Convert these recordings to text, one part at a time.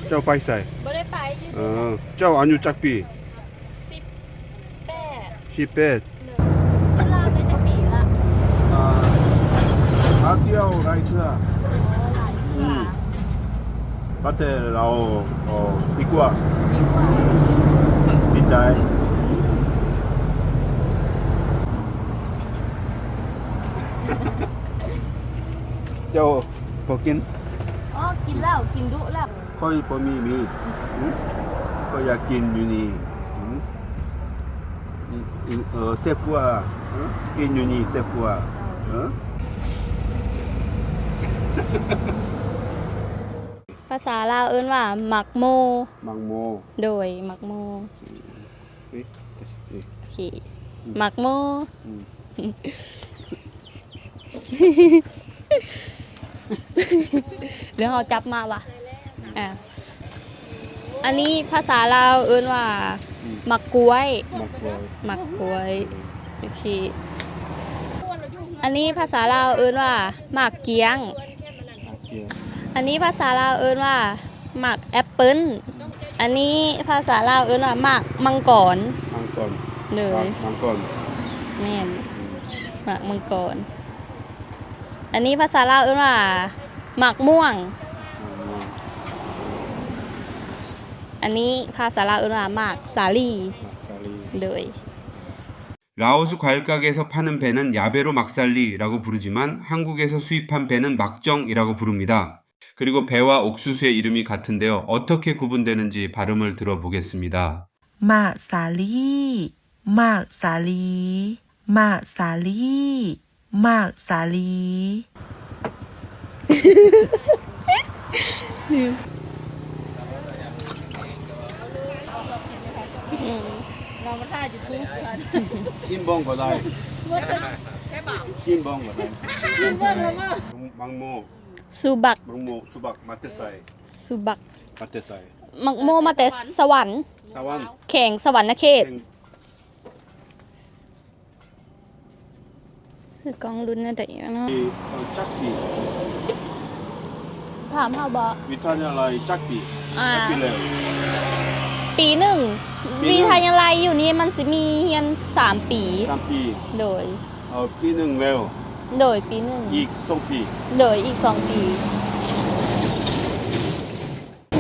ເຈົ້າໄປໃສ? ບໍ່ໄດ້ໄປ ຢູ່ ເອີ ນີ້ແຫຼະ. ເຈົ້າອາຍຸຈັກປີ? ສິບແປດ. ສິບແປດ. ໂດຍ. ເວລາໄປຈັກປີລະ? ອ່າ ມາທ່ຽວຫຼາຍເທື່ອ. ໂອ້ ຫຼາຍເທື່ອ. ອືມ. ມາແຕ່ລາວ ເອີ ປີກວ່າ. ປີກວ່າ. ດີໃຈ. ເຈົ້າບໍ່ກິນ? ອໍ ກິນແລ້ວ ກິນດຸແລ້ວ. ຂ້ອຍບໍ່ມີມີດ. ຂ້ອຍຢາກກິນຢູ່ນີ້. ເອີ ແຊບກວ່າ. ກິນຢູ່ນີ້ແຊບກວ່າ. ເອີ ພາສາລາວເອີ້ນວ່າໝາກໂມ. ໝາກໂມ. ໂດຍ ໝາກໂມ. ໂອເຄ ໝາກໂມ. ອືມ. ຫຼືເຮົາຈັບມາວະ? ອ່າ ອັນນີ້ພາສາລາວເອີ້ນວ່າ ອືມ ໝາກກ້ວຍ. ໝາກກ້ວຍ. ໝາກກ້ວຍ. ໂອເຄ. ອັນນີ້ພາສາລາວເອີ້ນວ່າ ໝາກກ້ຽງ. ໝາກກ້ຽງ. ອັນນີ້ພາສາລາວເອີ້ນວ່າ ໝາກແອັບເປິ້ນ. ອັນນີ້ພາສາລາວເອີ້ນວ່າ ໝາກມັງກອນ. ມັງກອນ. ໂດຍ. ໝາກມັງກອນ. ແມ່ນ. ອືມ. ໝາກມັງກອນ. ອັນນີ້ພາສາລາວເອີ້ນວ່າ ໝາກມ່ວງ. ໝາກມ່ວງ. ອັນນີ້ພາສາລາວເອີ້ນວ່າ ໝາກສາລີ. ໝາກສາລີ. ໂດຍ. 라오스 과일 가게에서 파는 배는 야베로 막살리라고 부르지만 한국에서 수입한 배는 막정이라고 부릅니다. 그리고 배와 옥수수의 이름이 같은데요. 어떻게 구분되는지 발음을 들어보겠습니다. ໝາກສາລີ ໝາກສາລີ ໝາກສາລີ ໝາກສາລີ. ອືມ ລາວມາຖ່າຍຢູທູບກັນ. ຈິ້ມເບິ່ງກໍໄດ້. ຈິ້ມເບິ່ງກໍໄດ້. ຈິ້ມເບິ່ງແລ້ວບໍ່? ໝາກໂມ. ຊູບັກ. ໝາກໂມ ຊູບັກ ມາແຕ່ໃສ? ຊູບັກ ມາແຕ່ໃສ? ໝາກໂມມາແຕ່ສະຫວັນ. ສະຫວັນ. ແຂວງສະຫວັນນະເຂດ. ແຂວງ ຊື້ກ້ອງລຸ້ນແນວໃດເນາະ? ເອີ ຈັກປີ? ຖາມເຮົາບໍ? ວິທະຍາໄລຈັກປີ? ອ່າ ຈັກປີແລ້ວ? ປີໜຶ່ງ. ປີໜຶ່ງ. ວິທະຍາໄລຢູ່ນີ້ມັນຊິມີຮຽນສາມປີ. ສາມປີ. ໂດຍ. ເອົາ ປີໜຶ່ງແລ້ວ. ໂດຍ ປີໜຶ່ງ. ອີກສອງປີ. ໂດຍ ອີກສອງປີ.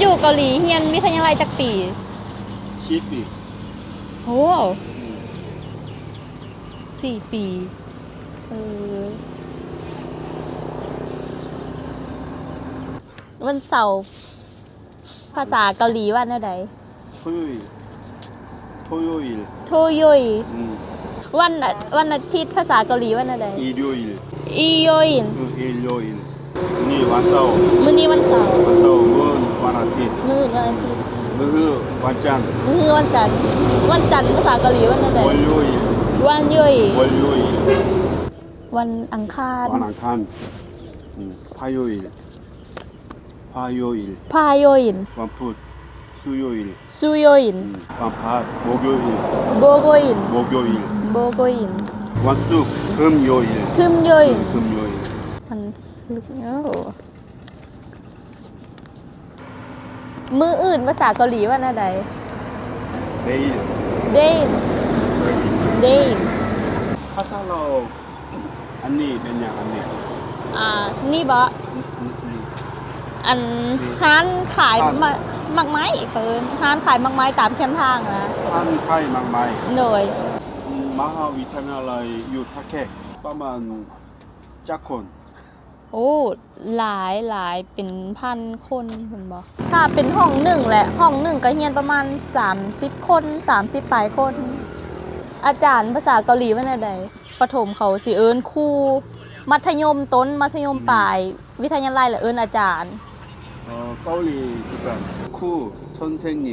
ຢູ່ເກົາຫຼີຮຽນວິທະຍາໄລຈັກປີ? ສີ່ປີ. ໂອ້ ອືມ ສີ່ປີ. ເອີ ວັນເສົາ ພາສາເກົາຫຼີວ່າແນວໃດ? ໂທໂຍອິລ. ໂທໂຍອິລ. ໂທໂຍອິລ. ອືມ. ວັນ ວັນອາທິດພາສາເກົາຫຼີວ່າແນວໃດ? ອີໂຍອິລ. ອີໂຍອິລ. ເອີ ອີໂຍອິລ. ມື້ນີ້ວັນເສົາ. ມື້ນີ້ວັນເສົາ. ວັນເສົາ. ມື້ອື່ນວັນອາທິດ. ມື້ອື່ນວັນອາທິດ. ມື້ຮືວັນຈັນ. ມື້ຮືວັນຈັນ. ວັນຈັນພາສາເກົາຫຼີວ່າແນວໃດ? ວັນໂຍອິລ. ວັນໂຍອິລ. ວັນໂຍອິລ. ວັນອັງຄານ. ວັນອັງຄານ. ອືມ. ພາໂຍອິລ. ພາໂຍອິນ. ພາໂຍອິນ. ວັນພຸດ ສຸໂຍອິນ. ສຸໂຍອິນ. ອືມ. ວັນພະຫັດ ໂບໂກອິນ. ໂບໂກອິນ. ໂບໂກອິນ. ວັນສຸກ ທຶມໂຍອິນ. ທຶມໂຍອິນ. ທຶມໂຍອິນ. ວັນສຸກ. ໂອ້ ມື້ອື່ນພາສາເກົາຫຼີວ່າແນວໃດ? ເດອິນ. ເດອິນ. ເດອິນ. ພາສາລາວ ອັນນີ້ແມ່ນຫຍັງ? ອັນນີ້ ອ່າ ນີ້ບໍ? ອັນ ນີ້ ອັນ ນີ້ ຮ້ານຂາຍ ຮ້ານ ໝາກ ໝາກໄມ້ ເອີ້ນຮ້ານຂາຍໝາກໄມ້ຕາມແຄມທາງນະ. ຮ້ານຂາຍໝາກໄມ້. ໂດຍ. ມະຫາວິທະຍາໄລຢູ່ທ່າແຂກປະມານຈັກຄົນ? ໂອ້ ຫຼາຍ ຫຼາຍ ເປັນພັນຄົນພຸ້ນບໍ? ຖ້າເປັນຫ້ອງໜຶ່ງແຫຼະ ຫ້ອງໜຶ່ງກໍຮຽນປະມານສາມສິບຄົນ ສາມສິບປາຍຄົນ. ອາຈານພາສາເກົາຫຼີວ່າແນວໃດ? ປະຖົມເຂົາຊິເອີ້ນຄູ, ມັດທະຍົມຕົ້ນ, ມັດທະຍົມປາຍ, ວິທະຍາໄລລະເອີ້ນອາຈານ. 어, ܩܘܠܝ ຄືກັນ. ຄູ 선생님.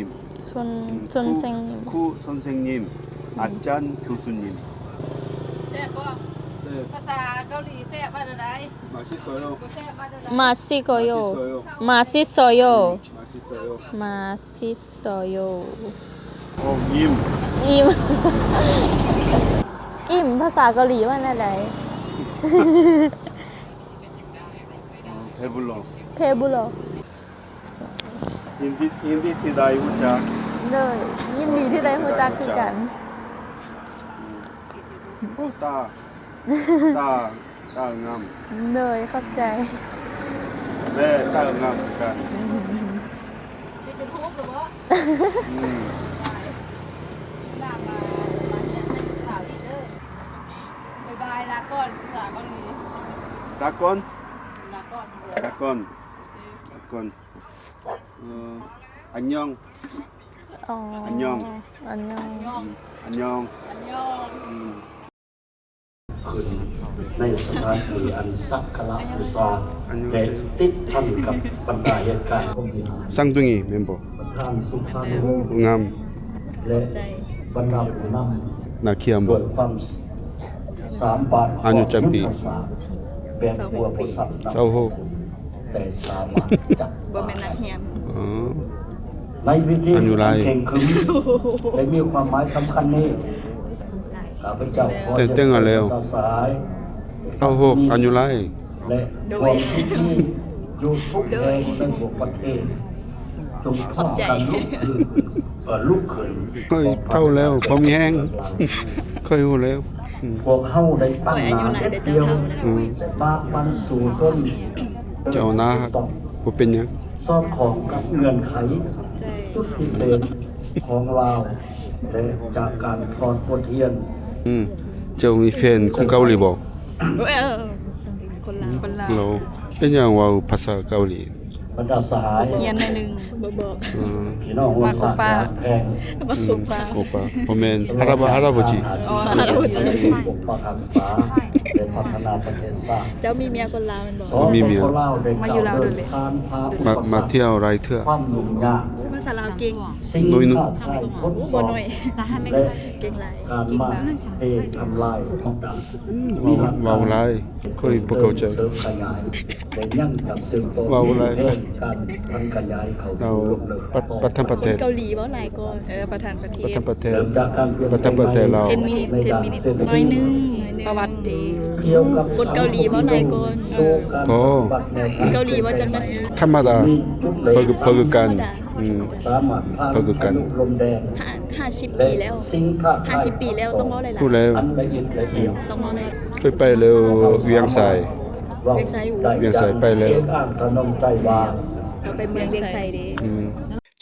선, 음, 선생님. ຄູ 선생님. 음. ອາຈານ 교수님. ແຊບບໍ່? ເອີ ພາສາເກົາຫຼີແຊບວ່າແນວໃດ? 마시ܣ요. ແຊບວ່າແນວໃດ? 마시고요. 마시ܨ요. 마시ܨ요. 음, 마시ܨ요. 마시ܨ요. 어, 임. 임. 임 ພາສາເກົາຫຼີວ່າແນວໃດ? 어, 배불러. 배불러. ຍິນດີ ຍິນດີທີ່ໄດ້ຮູ້ຈັກ. ໂດຍ ຍິນດີທີ່ໄດ້ຮູ້ຈັກຄືກັນ. ຕາ ຕາ ຕາງາມ. ໂດຍ ຂອບໃຈ. ແມ່ຕາງາມຄືກັນ. ເປັນຢູທູບແລ້ວບໍ່? ອືມ. ບາຍບາຍ ລາກ່ອນ ລາກ່ອນ ລາກ່ອນ ລາກ່ອນ ລາກ່ອນ. ເອີ ອັນຍອງ ອໍ ອັນຍອງ ອັນຍອງ ອືມ ອັນຍອງ ອັນຍອງ ອືມ ຂຶ້ນໃນສະຖານທີ່ອັນສັກກາລະບູຊາ ແລະ ຕິດພັນກັບບັນດາເຫດການ ສັງຕຸງອີແມ່ນບໍ່? ປະທານສຸພານຸວົງ ງາມ ແລະ ບັນດາຜູ້ນຳ ນັກຮຽນບໍ່? ດ້ວຍຄວາມສາມາດ ອາຍຸຈັກປີ? ແບບບົວບໍ່ຊ້ຳນ້ຳ ຊາວຫົກ ແຕ່ສາມາດຈັບ ບໍ່ແມ່ນນັກຮຽນ. ອໍ ໃນພິທີອັນເຄັ່ງຂຶງ ແລະ ມີຄວາມໝາຍສຳຄັນນີ້ ຂ້າພະເຈົ້າຂໍ ແຕ່ງ ແຕ່ງງານແລ້ວ ຊາວຫົກ ອາຍຸຫຼາຍ ແລະ ໂດຍ ຮ່ວມພິທີຢູ່ທຸກແຫ່ງໃນທົ່ວປະເທດ ຈົ່ງພາກັນລຸກຂຶ້ນ ເອີ ລຸກຂຶ້ນ. ຂ້ອຍເຖົ້າແລ້ວ ບໍ່ມີແຮງ ຂ້ອຍຮູ້ແລ້ວ. ອືມ ພວກເຮົາໄດ້ຕັ້ງໜ້າເດັດດ່ຽວ ອືມ ແລະ ບາກບັ່ນສູ້ຊົນ ເຈົ້າໜ້າຮັກ ບໍ່ເປັນຫຍັງ ສອດຄ່ອງກັບເງື່ອນໄຂ ຈຸດພິເສດຂອງລາວ ແລະ ຈາກການຖອດບົດຮຽນ. ອືມ ເຈົ້າມີແຟນຄົນເກົາຫຼີບໍ່? ເອີ ຄົນລາວ ຄົນລາວ. ເປັນຫຍັງເວົ້າພາສາເກົາຫຼີ? ບັນດາສະຫາຍ ຮຽນໜ້ອຍໜຶ່ງ ບໍ່ບອກ. ອືມ ພີ່ນ້ອງ ມັກໂອປາ ແພງ ມັກໂອປາ ອືມ ໂອປາ ບໍ່ແມ່ນ ຮາລາ ຮາລາໂບຈິ ອໍ ຮາລາໂບຈິ ປົກປັກຮັກສາ ແລະ ພັດທະນາປະເທດຊາດ. ເຈົ້າມີເມຍຄົນລາວແມ່ນບໍ່? ມີເມຍ ມາຢູ່ລາວດົນແລ້ວ ມາ ມາທ່ຽວຫຼາຍເທື່ອ ຄວາມຫຍຸ້ງຍາກ ພາສາລາວເກັ່ງ ສິ່ງທ້າທາຍ ທົດສອບ ແລະ ເກັ່ງຫຼາຍ ການມາເທທຳລາຍຂອງ ເວົ້າຫຼາຍ ຂ້ອຍບໍ່ເຂົ້າໃຈ. ເວົ້າຫຼາຍ ການພັນຂະຫຍາຍເຂົ້າສູ່ ເວົ້າ ປະທານປະເທດ ເກົາຫຼີເວົ້າຫຼາຍກ່ອນ. ເອີ ປະທານປະເທດ ປະທານປະເທດ ເລີ່ມຈາກການປ່ຽນແປງໃໝ່ ປະທານປະເທດລາວ ໃນດ້ານເສດຖະກິດ ໜ້ອຍໜຶ່ງ ປະຫວັດເດ້ ກ່ຽວກັບ ຄົນເກົາຫຼີເວົ້າຫຼາຍກ່ອນ. ໂອ້ ເກົາຫຼີເວົ້າຈັກນາທີ? ທຳມະດາ ເຂົາຄື ເຂົາຄືກັນ. ອືມ ສາມາດຜ່ານພາຍຸລົມແດງ ຫ້າ ຫ້າສິບປີແລ້ວ ແລະ ສິ່ງທ້າທາຍ ຫ້າສິບປີແລ້ວ ຕ້ອງເວົ້າຫຼາຍໆ ຮູ້ແລ້ວ ອັນລະອິດລະອຽງ ຕ້ອງເວົ້າຫຼາຍໆ. ເຄີຍໄປແລ້ວ ວຽງໄຊ ເວົ້າໄດ້ ວຽງໄຊ ໄປແລ້ວ ເອກອ້າງຖະໜອມໃຈວ່າ ເຮົາໄປເມືອງວຽງໄຊເດ້. ອືມ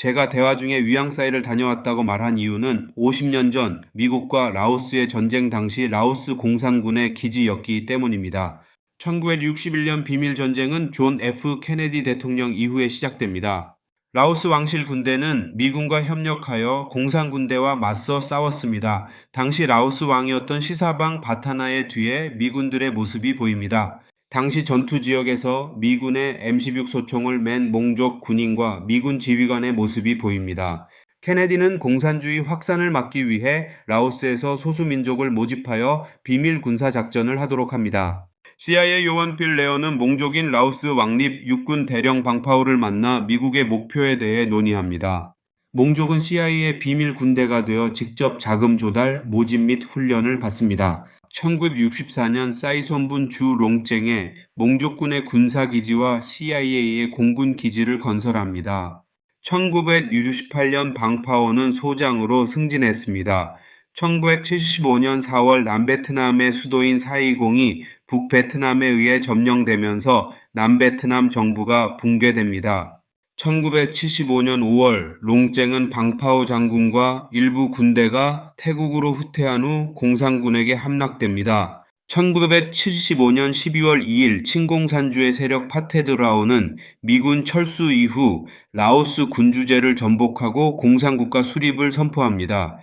제가 대화 중에 위앙사이를 다녀왔다고 말한 이유는 오십 년 전 미국과 라오스의 전쟁 당시 라오스 공산군의 기지였기 때문입니다. 천구백육십일 년 비밀 전쟁은 존 F 케네디 대통령 이후에 시작됩니다. 라오스 왕실 군대는 미군과 협력하여 공산군대와 맞서 싸웠습니다. 당시 라오스 왕이었던 시사방 바타나의 뒤에 미군들의 모습이 보입니다. 당시 전투 지역에서 미군의 엠 십육 소총을 맨 몽족 군인과 미군 지휘관의 모습이 보입니다. 케네디는 공산주의 확산을 막기 위해 라오스에서 소수민족을 모집하여 비밀 군사 작전을 하도록 합니다. 씨아이에이 요원 필 레어는 몽족인 라오스 왕립 육군 대령 방파오를 만나 미국의 목표에 대해 논의합니다. 몽족은 씨아이에이 비밀 군대가 되어 직접 자금 조달, 모집 및 훈련을 받습니다. 천구백육십사 년 사이손분 주 롱쩧에 몽족군의 군사 기지와 씨아이에이의 공군 기지를 건설합니다. 천구백육십팔 년 방파오는 소장으로 승진했습니다. 천구백칠십오 년 사월 남베트남의 수도인 사이공이 북베트남에 의해 점령되면서 남베트남 정부가 붕괴됩니다. 천구백칠십오 년 오월 롱쩧은 방파오 장군과 일부 군대가 태국으로 후퇴한 후 공산군에게 함락됩니다. 천구백칠십오 년 십이월 이일 칭공산주의 세력 파테드라오는 미군 철수 이후 라오스 군주제를 전복하고 공산국가 수립을 선포합니다.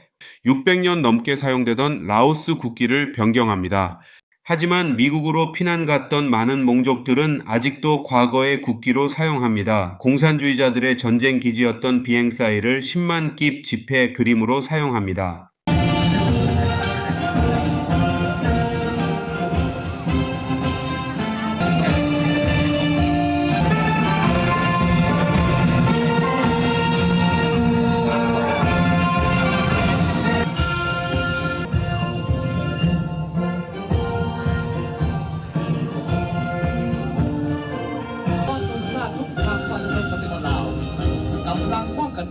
육백 년 넘게 사용되던 라오스 국기를 변경합니다. 하지만 미국으로 피난 갔던 많은 몽족들은 아직도 과거의 국기로 사용합니다. 공산주의자들의 전쟁 기지였던 비행사이를 십만 깁 지폐 그림으로 사용합니다.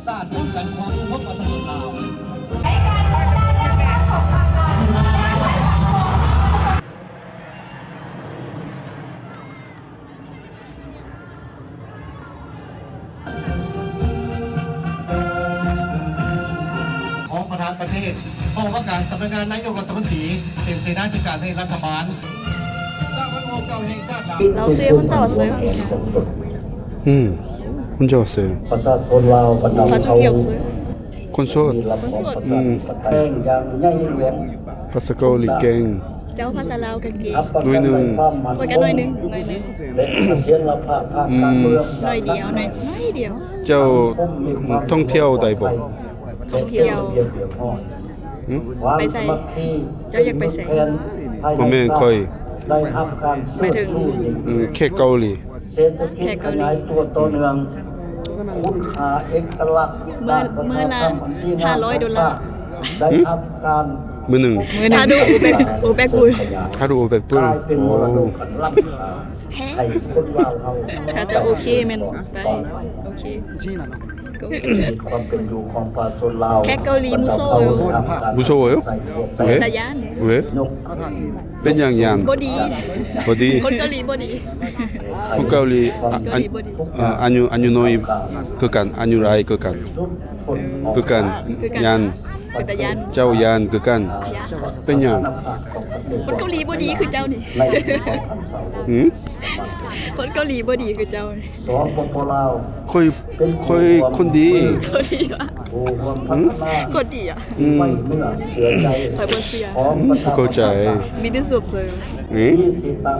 ຊາດປ້ອງກັນຄວາມສະຫງົບປະຊາຊົນລາວ. ຮອງປະທານປະເທດ ຫ້ອງວ່າການສຳນັກງານນາຍົກລັດຖະມົນຕີ ເປັນເສນາທິການໃນລັດຖະບານ. ລາວເຊີຍ ຄົນເຈົ້າເຊີຍ ອືມ ຄົນເຈົ້າເຊີຍ ປະຊາຊົນລາວບັນດາເຜົ່າ ຄົນໂສດ ຄົນໂສດ ອືມ ພາສາເກົາຫຼີເກັ່ງ ເຈົ້າພາສາລາວກໍເກັ່ງ ໜ້ອຍໜຶ່ງ ຂ້ອຍກໍໜ້ອຍໜຶ່ງ ໜ້ອຍໜຶ່ງ ໜ້ອຍດຽວ ໜ້ອຍ ໜ້ອຍດຽວ. ເຈົ້າທ່ອງທ່ຽວໄດ້ບໍ່? ທ່ອງທ່ຽວ ຫືມ? ໄປໃສ? ເຈົ້າຢາກໄປໃສ? ບໍ່ແມ່ນ ຂ້ອຍ ໄດ້ຮັບການເຊີດຊູ ອືມ ແຂກເກົາຫຼີ ເສດຖະກິດຂະຫຍາຍຕົວຕໍ່ເນື່ອງ ຄຸນຄ່າເອກະລັກ ມື້ ມື້ລະຫ້າຮ້ອຍໂດລາ ໄດ້ຮັບການ ມື້ໜຶ່ງ ມື້ໜຶ່ງ How do you back ກາຍເປັນມໍລະດົກອັນລ້ຳຄ່າ ໃຫ້ຄົນລາວເຮົາ ຖ້າເຈົ້າໂອເຄແມ່ນໄປ ໂອເຄ ຊີວິດຄວາມເປັນຢູ່ຂອງປະຊາຊົນລາວ ແຂກເກົາຫຼີ ມູໂຊ ມູໂຊ ເອີຍ ເປັນຕາຢ້ານ ເປັນຫຍັງຢ້ານ? ບໍ່ດີ ບໍ່ດີ ຄົນເກົາຫຼີບໍ່ດີ ຄົນເກົາຫຼີ ອາ ເກົາຫຼີບໍ່ດີ ອາ ອາຍຸ ອາຍຸນ້ອຍຄືກັນ ອາຍຸຫຼາຍຄືກັນ ຄືກັນ ຢ້ານ ເປັນຕາຢ້ານ ເຈົ້າຢ້ານຄືກັນ ເປັນຫຍັງ? ຄົນເກົາຫຼີບໍ່ດີຄືເຈົ້ານີ້ ຫືມ? ຄົນເກົາຫຼີບໍ່ດີຄືເຈົ້ານີ້ ສປປ ລາວ ຂ້ອຍ ຂ້ອຍຄົນດີ ຄົນດີຫວາ? ຜູ້ຮ່ວມພັດທະນາ ຄົນດີອະ ອືມ ໄວ້ເນື້ອເຊື່ອໃຈ ຂ້ອຍບໍ່ເຊື່ອ ບໍ່ເຂົ້າໃຈ ມີແຕ່ສວບເສີ ອືມ ມີທີ່ຕັ້ງ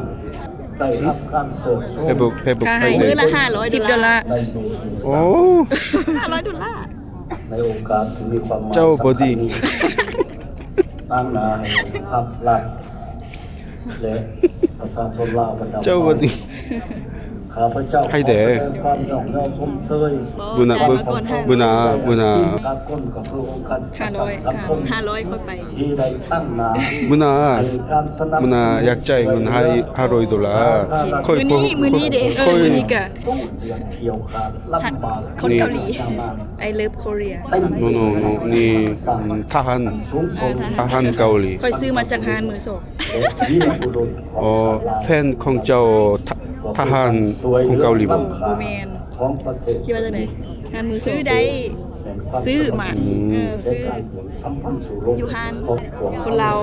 ໄດ້ຮັບການເສີມສູງ ໃຫ້ເບິ່ງ ໃຫ້ເບິ່ງ ຄ່າໃຫ້ມື້ລະຫ້າຮ້ອຍໂດລາ ໃນມື້ທີ່ ໂອ້ ຫ້າຮ້ອຍໂດລາ ໃນໂອກາດທີ່ມີຄວາມໝາຍ ເຈົ້າບໍ່ດີ ສຳຄັນນີ້ ຕາງໜ້າໃຫ້ພັກລັດ ແລະ ປະຊາຊົນລາວບັນດາ ເຈົ້າບໍ່ດີ ຂ້າພະເຈົ້າ ໃຫ້ແດ່ ຂໍສະແດງຄວາມຍ້ອງຍໍຊົມເຊີຍ ບຸນນາ ບຸນນາ ບຸນນາ ສາກົນ ກໍຄືອົງການຈັດຕັ້ງສັງຄົມ ຫ້າຮ້ອຍ ຂ້ອຍໄປ ທີ່ໄດ້ຕັ້ງໜ້າ ບຸນນາ ໃຫ້ການສະໜັບສະໜູນ ບຸນນາ ຢາກຈ່າຍເງິນໃຫ້ຫ້າຮ້ອຍໂດລາ ຂ້ອຍ ມື້ນີ້ ມື້ນີ້ເດ ເອີ ມື້ນີ້ກະ ຜູ້ເດືອດຂ້ຽວຂາດລຳບາກ ຄົນເກົາຫຼີ I love Korea ໂນ ໂນ ໂນ ນີ້ ທະຫານ ທະຫານເກົາຫຼີ ຂ້ອຍຊື້ມາຈາກຮ້ານມືສອງ ອໍ ແຟນຂອງເຈົ້າ ທະ ທະຫານຂອງເກົາຫຼີບໍ່? ບໍ່ແມ່ນ ຄິດວ່າຈັ່ງໃດ? ຮ້ານມືສອງ ຊື້ໄດ້ ຊື້ມາ ອືມ ເອີ ຊື້ ຢູ່ຮ້ານ ຄົນລາວ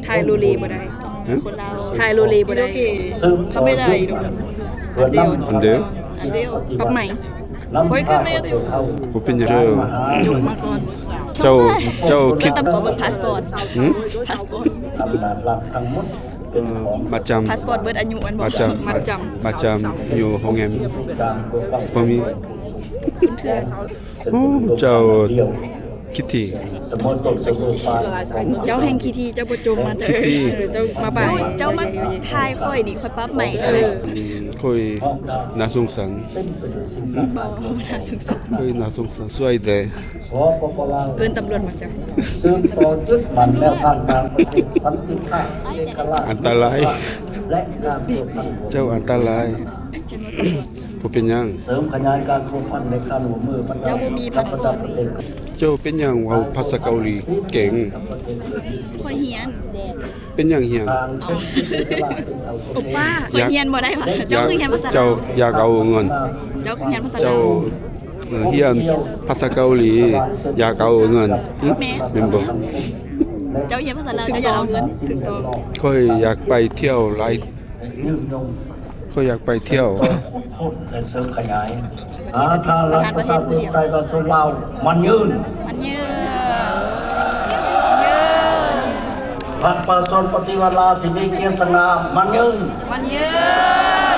ຖ່າຍໂລເລບໍ່ໄດ້ ຮະ? ຄົນລາວຖ່າຍໂລເລບໍ່ໄດ້ ເຂົາໄມ່ໄດ້ດອກ ອັນດຽວ ອັນດຽວ ປັບໃໝ່ ບໍ່ເປັນຫຍັງ ເຈົ້າ ເຈົ້າ ເຈົ້າຄິດ ຕ້ອງຂໍເບິ່ງພາສປອດ ຫືມ? ພາສປອດ ອຳນາດລັດທັງໝົດເປັນຂອງ ມັດຈຳ ພາສປອດເບິດອາຍຸແມ່ນບໍ່? ມັດຈຳ ມັດຈຳ ມັດຈຳຢູ່ໂຮງແຮມ ບໍ່ມີ ໂອ້ ເຈົ້າຂີ້ຖີ່ ເຈົ້າແຮ່ງຂີ້ຖີ່ ເຈົ້າບໍ່ຈົ່ມມາແຕ່ ຂີ້ຖີ່ ເຈົ້າມາປາຍ ເຈົ້າມາຖ່າຍຂ້ອຍນີ້ ຂ້ອຍປັບໃໝ່ເດີ ຂ້ອຍໜ້າສົງສານ ບໍ່ໜ້າສົງສານ ຂ້ອຍໜ້າສົງສານ ຊ່ວຍແດ່ ສປປ ລາວ ເອີ້ນຕຳຫຼວດມາຈັບ ສືບຕໍ່ຍຶດໝັ້ນແນວທາງການປະຕິບັດສັນຕິພາບ ເອກະລາດ ອັນຕະລາຍ ແລະ ການພົວພັນ ເຈົ້າອັນຕະລາຍ ບໍ່ເປັນຫຍັງ ເສີມຂະຫຍາຍການພົວພັນ ແລະ ການຮ່ວມມືບັນດາ ເຈົ້າບໍ່ມີພາສປອດ ເຈົ້າເປັນຫຍັງເວົ້າພາສາເກົາຫຼີເກັ່ງ ຂ້ອຍຮຽນ ເປັນຫຍັງຮຽນ ໂອປ້າ ຂ້ອຍຮຽນບໍ່ໄດ້ຫວາ ເຈົ້າຄືຮຽນພາສາລາວ ເຈົ້າຢາກເອົາເງິນ ເຈົ້າຮຽນພາສາລາວ ເຈົ້າ ເອີ ຮຽນພາສາເກົາຫຼີ ຢາກເອົາເງິນ ຫຶ ແມ່ນ ແມ່ນບໍ່ ເຈົ້າຮຽນພາສາລາວ ເຈົ້າຢາກເອົາເງິນ ຖືກຕ້ອງ ຂ້ອຍຢາກໄປທ່ຽວຫຼາຍ ຂ້ອຍຢາກໄປທ່ຽວ ຂຸດຄົ້ນ ແລະ ເສີມຂະຫຍາຍ ສາທາລະນະລັດ ປະຊາທິປະໄຕ ປະຊາຊົນລາວ ໝັ້ນຍືນ ໝັ້ນຍືນ ພັກປະຊາຊົນປະຕິວັດລາວທີ່ມີກຽດສະຫງ່າ ໝັ້ນຍືນ ໝັ້ນຍືນ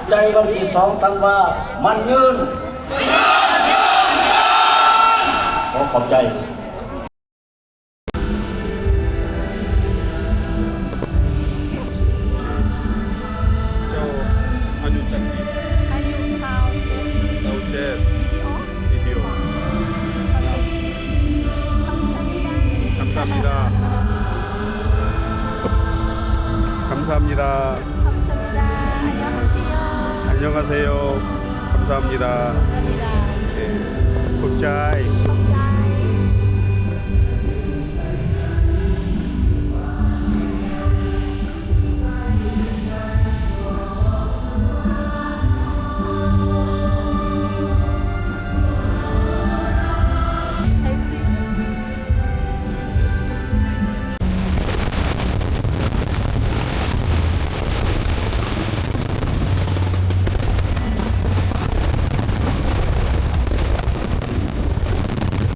ໃຈວັນທີສອງທັນວາ ໝັ້ນຍືນ ຂໍຂອບໃຈ. ເຈົ້າອາຍຸຈັກປີ? ອາຍຸຊາວເຈັດ ຊາວເຈັດ ວິດີໂອ ວິດີໂອ ຂອບໃຈ ຄຳສາມິດາ ຄຳສາມິດາ ຄຳສາມິດາ 안녕하세요 안녕하세요 ຄຳສາມິດາ ຄຳສາມິດາ ຂອບໃຈ.